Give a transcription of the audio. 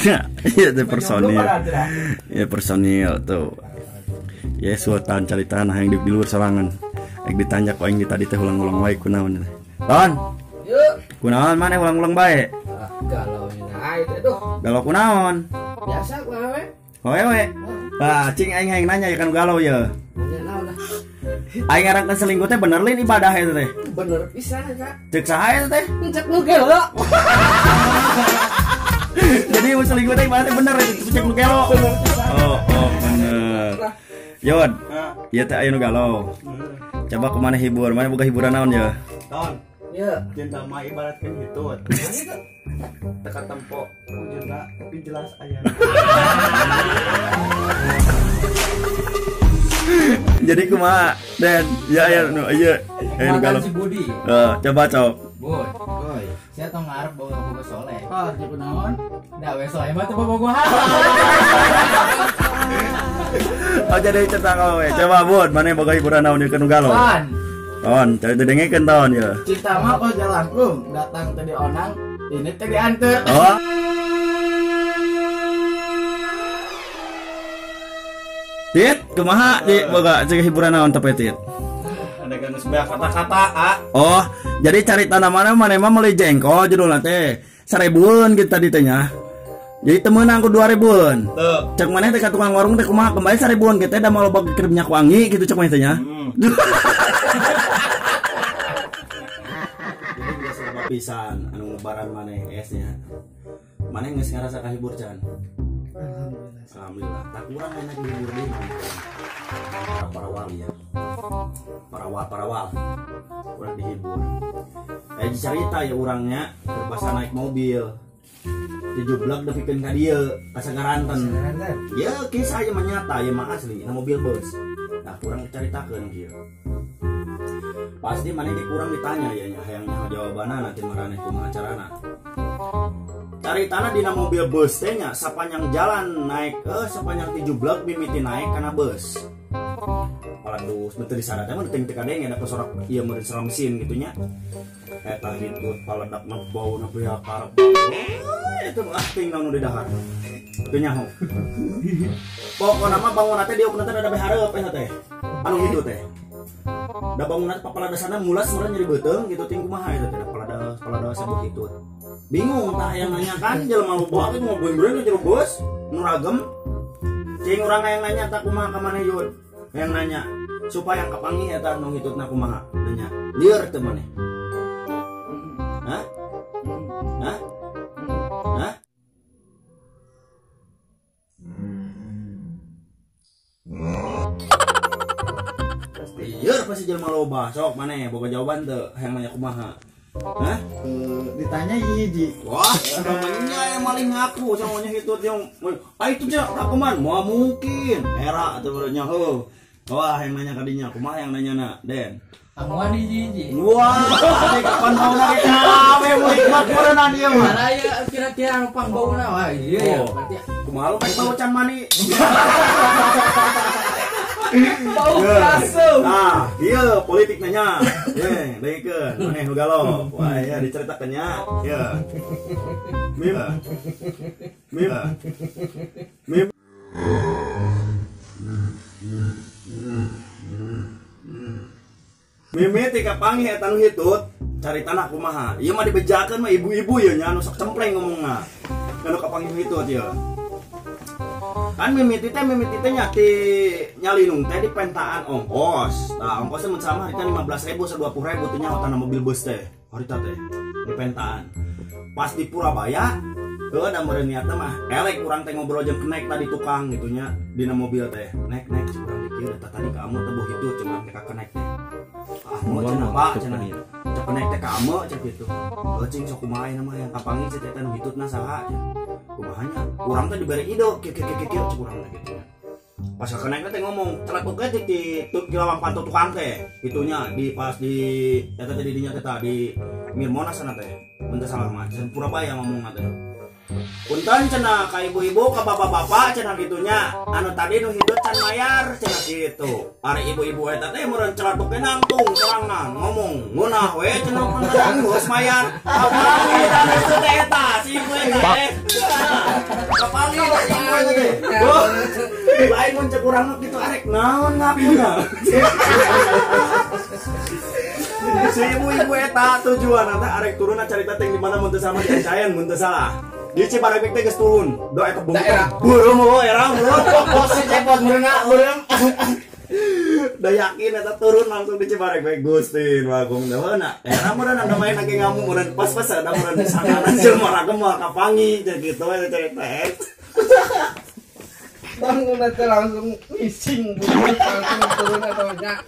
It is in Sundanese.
Iya teh personil. Ya personil tuh. Ya sultan cari tanah yang di luar sorangan. Ek ditanya ku aing di tadi teh ulang-ulang wae kunaon. Ton. Yuk. Kunaon maneh ulang-ulang bae? Galau aing teh duh. Galau kunaon? Biasa ku awewe. Awewe. Wah, cing aing hayang nanya ya kan galau ya. Nanya naon lah. Aing ngarankeun selingkuh teh bener lain ibadah eta teh. Bener pisan eta. Cek saha eta teh? Cek nu gelo. Jadi mun selingkuh teh ibadah teh bener cek nu gelo. Oh, oh bener. Yod, ieu teh aya nu galau. Coba kumaha hibur, mana boga hiburan naon ya? Ton. Iya. Cinta mah ibaratkeun hitut. Teka tempo wujudna tapi jelas aya. Jadi kumaha Den? Ya ya nu ieu aya nu galau. Si Budi. Coba cok. Boy, boy. Saya tong ngarep boga soleh. Oh, jeung kunaon? Da we soleh mah teu bobogohan. Oh jadi cerita kau we. Coba Bud, mana boga hiburan naon ieu nu galau? Ton, cari didengekeun ton ya. Cinta mah kok jalangkung, datang teh dionang, ini teh dianteur. Oh. Tit, kumaha di boga cek hiburan naon teh Tit? Ada geus banyak kata-kata, a. Oh, jadi cari tanah mana mana mah meuli jengkol judulna teh. 1000-eun gitu tadi teh nya. Jadi temeunang ku 2000-eun. Cek maneh teh ka tukang warung teh kumaha kembali 1000-eun kitu teh da mau loba keur minyak wangi gitu cek maneh teh nya. Jadi geus loba pisan anu ngebaran maneh esnya. Maneh geus ngarasa kahibur can? Alhamdulillah. Alhamdulillah. Tak kurang enak dihibur deui. Para wali ya. Parawal. Kurang dihibur. Cerita ya orangnya berbahasa naik mobil. Dijublek depikeun ka dieu, ka Sagaranten. Ya kisah ieu mah nyata, ieu mah asli, na mobil bus. Nah, kurang dicaritakeun kieu. Pasti maneh kurang ditanya ya nya hayang nyaho jawabanna nanti maraneh kumaha carana. Caritana dina mobil bus teh nya sapanjang jalan naik sepanjang dijublek mimiti naik kana bus. Paladus betul disana teh mah teu teu kadenge da sorak ieu meureun sorak mesin gitu nya. Eta hitut paledakna bauna pihak karep. Itu mah ting naon nu didahar. Teu nyaho. Pokona mah bangunna teh diukna teh da hareup eta teh. Anu hitut teh. Da bangunan papaladasana mulas meureun nyeri beuteung gitu ting kumaha eta teh paladas sabuk hitut. Bingung tah yang nanya kan jelema loba teh mau boeng-boeng jero bus nu ragem. Cing urang yang nanya tak kumaha ka maneh yun. Yang nanya supaya kapanggih eta nu hitutna kumaha nanya. Lieur teu maneh. Hah? Hah? Hah? Lieur pasti jelema loba. Sok maneh boga jawaban teu hayang nanya kumaha. Hah? Ditanya hiji. Wah, namanya yang maling ngaku samanya hitut yang ah itu nya kuman moal mungkin. Era atuh baru nyaho. Wah, yang nanya kadinya kumaha yang nanya na, Den. Tamuan hiji-hiji. Wah, kapan mau lagi kawe mau nikmat meureunna ieu mah. Araya kira-kira anu pangbauna wah iya ya berarti kumaha lu bau can mani. Bau kasum. Nah, ieu politik nanya. Ye, dengekeun maneh nu galau. Wah, ya diceritakeun nya. Ye. Mim. Mim. Mim. Mimiti kapanggih eta nu hitut, cari tanah kumaha. Ieu mah dibejakeun mah ibu-ibu ye nya anu sok cempleng ngomongna. Anu kapanggih hitut ye. Kan mimiti teh nya ti nyalinung teh di pentaan ongkos. Tah ongkosnya mun sama harita 15.000 sa 20.000 teh nya tanah mobil bus teh. Harita teh di pentaan. Pas di Purabaya, heuh da meureun niatna mah elek urang teh ngobrol jeung kenek tadi tukang gitu nya dina mobil teh. Nek-nek urang teh kieu eta tadi ka amu teh boh hitut cenah teh ka kenek teh. Ah mau cenah Pak cenah. Cek kenek teh ka amu cek kitu. Heuh cing sok kumaha ayeuna mah yang kapanggih cek teh nu hitutna saha cenah. Kumaha nya urang teh dibere ide kieu kieu kieu kieu cek urang teh kitu. Pas ka kenek teh ngomong celetuk teh di lawang panto tukang teh itunya di pas di eta teh di dinya teh di Mir Monas sana teh. Mun teu salah mah Purabaya ngomongna teh. Punten cenah ka ibu-ibu ka bapak-bapak cenah gitunya anu tadi nu hitut can mayar cenah kitu. Ari ibu-ibu eta teh meureun celetuke nangtung sorangan ngomong ngeunah we cenah geus mayar. Apa teh eta si ibu eta teh. Kapanggih ibu teh. Lain mun cek urang mah kitu arek naon ngakuna. Si ibu-ibu eta tujuan teh arek turun carita teh di mana mun teu sama di Encayan mun teu salah. Di Cibarengkok teh geus turun. Do eta beureum heuh era beureum. Pos cepot meureuna beureum. Udah yakin eta turun langsung di Cibarengkok Gusti Agung da. Era meureun anda main lagi ngamuk meureun pas-pas ada meureun sangana jelema ragem moal kapangi cek kitu we cerita. Bangun teh langsung ngising langsung turun atau nya.